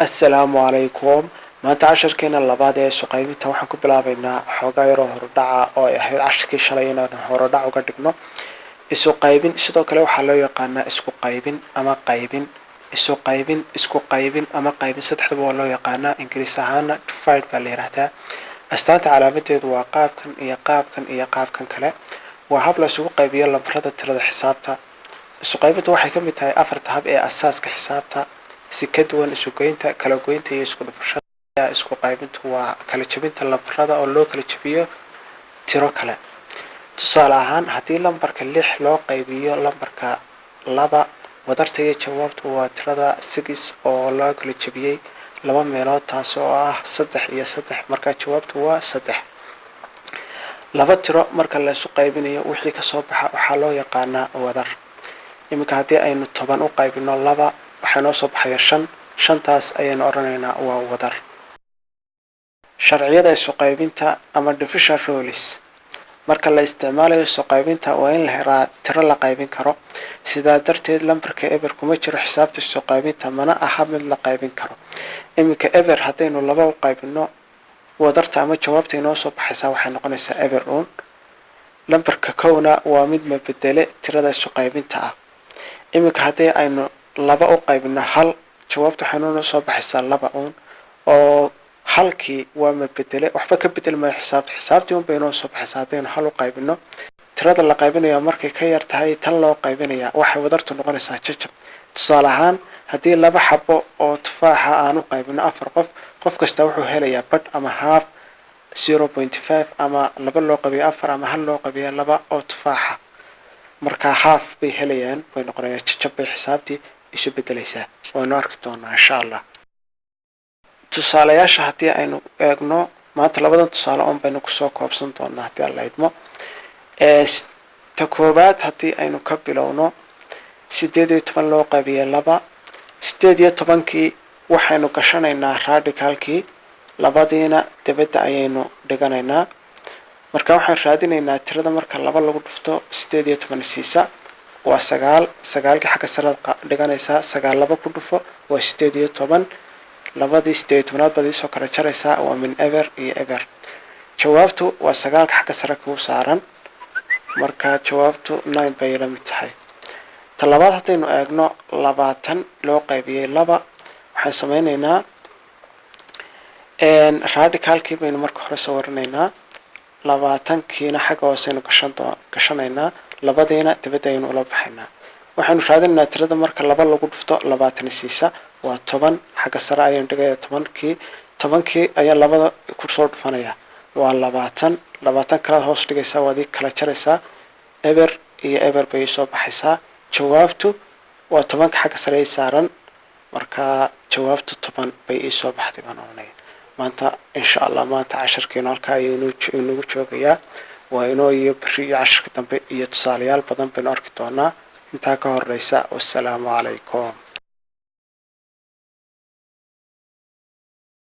Assalaamu calaykum. Maanta casharkeena labaad ee isu qaybinta waxaan ku bilaabaynaa xoogaa yaroo horudhaca oo ay ahayd casharkii shalay inaan horudhac uga dhigno. Isu qaybin sidoo kale waxaa loo yaqaanaa isku qaybin ama qaybin. Isu qaybin, isku qaybin ama qaybin, saddexdaba waa loo yaqaanaa. Ingiriis ahaana divide baa la yidhaahdaa. Astaanta calaamadeedu waa qaabkan iyo qaabkan iyo qaabkan kale. Waa hab la isugu qaybiyo lambarada tirada xisaabta. Isu qaybintu waxay ka mid tahay afarta hab ee asaaska xisaabta. Si ka duwan isugeynta, kala goynta iyo isku dhufashada, isku qaybintu waa kala jebinta lambarada oo loo kala jebiyo tiro kale. Tusaale ahaan, haddii lambarka 6 loo qaybiyo lambarka 2, wadarta iyo jawaabtu waa tirada 6 oo loo kala jebiyey laba meelood, taas oo ah 3 iyo 3. Markaa jawaabtu waa 3. Laba tiro marka la isu qaybinayo, wixii kasoo baxa waxaa loo yaqaanaa wadar. Iminka haddii aynu 10 u qaybino 2, waxaa noo soo baxaya 5. Shantaas ayaynu odhanaynaa waa wadar. Sharciyada isu qaybinta ama division rules. Marka la isticmaalayo isu qaybinta, waa in la helaa tiro la qaybin karo. Sidaa darteed, lambarka eber kuma jiro xisaabta isu qaybinta, mana aha mid la qaybin karo. Iminka eber haddaynu 2 u qaybino, wadarta ama jawaabta inoo soo baxaysaa waxay noqonaysaa eber uun. Lambarka kowna waa mid mabedele tirada isu qaybinta ah. Iminka haddii aynu 2 u qaybino 1, jawaabta waxay noo soo baxaysaa 2 uun, oo halkii waa mabedele, waxba ka bedel maayo xisaabta. Xisaabtii unbay inoo soo baxaysaa haddaynu 1 u qaybino. Tirada la qaybinaya markay ka yar tahay tan loo qaybinaya, waxay wadartu noqonaysaa jajab. Tusaale ahaan, haddii laba xabo oo tufaaxa aan u qaybino afar qof, qof kasta wuxuu helayaa badh ama half, 0.5, ama 2 loo qaybiyo 4 ama 1 loo qaybiyo 2 oo tufaaxa. Markaa half bay helayaan bay noqonayaan, jajab bay xisaabtii isu bedelaysaa. Waynu arki doonaa, insha Allah. Tusaalayaasha haddii aynu eegno, maanta labadan tusaale oon baynu kusoo koobsan doonaa, haddii Alla idmo. Ta koowaad haddii aynu ka bilowno, 18 loo qaybiyay 2. 18-kii waxaynu gashanaynaa radicalkii, labadiina dibadda ayaynu dhiganaynaa. Marka waxaan raadinaynaa tirada marka 2 lagu dhufto 18 siisa. Waa 9. Sagaalkii xagga saraad dhiganaysaa. 9 2 ku dhufo waa 18. Labadii 18aad baad iisoo kala jaraysaa, waa min eber iyo eber. Jawaabtu waa sagaalka xagga sare kuu saaran. Marka jawaabtu 9 bay la mid tahay. Ta labaad haddaynu eegno, 20 loo qaybiyey 2, waxaan sameyneynaa radicalkii baynu marka hore sawiranaynaa, 20-kiina xagga hooseynu gashanaynaa, labadiina dibadda aynu ula baxaynaa. Waxaynu raadinaynaa tirada marka 2 lagu dhufto 20 siisa. Waa 10. Xagga sare ayaynu dhigaya 10-kii. 10-kii ayaa labada kusoo dhufanaya, waa 20. 20 kalaad hoos dhigaysaa, waad ii kala jaraysaa, eber iyo eber bay soo baxaysaa. Jawaabtu waa 10-ka xagga sare i saaran. Marka jawaabtu 10 bay iisoo baxday baan oranaya. Maanta, insha Allah, maanta casharkeenu halkaa ayuu inagu joogayaa. Waa inoo iyo beri iyo casharka dambe iyo tusaalayaal badan baynu arki doonaa. Intaa ka horeysa, wassalaamu calaykum.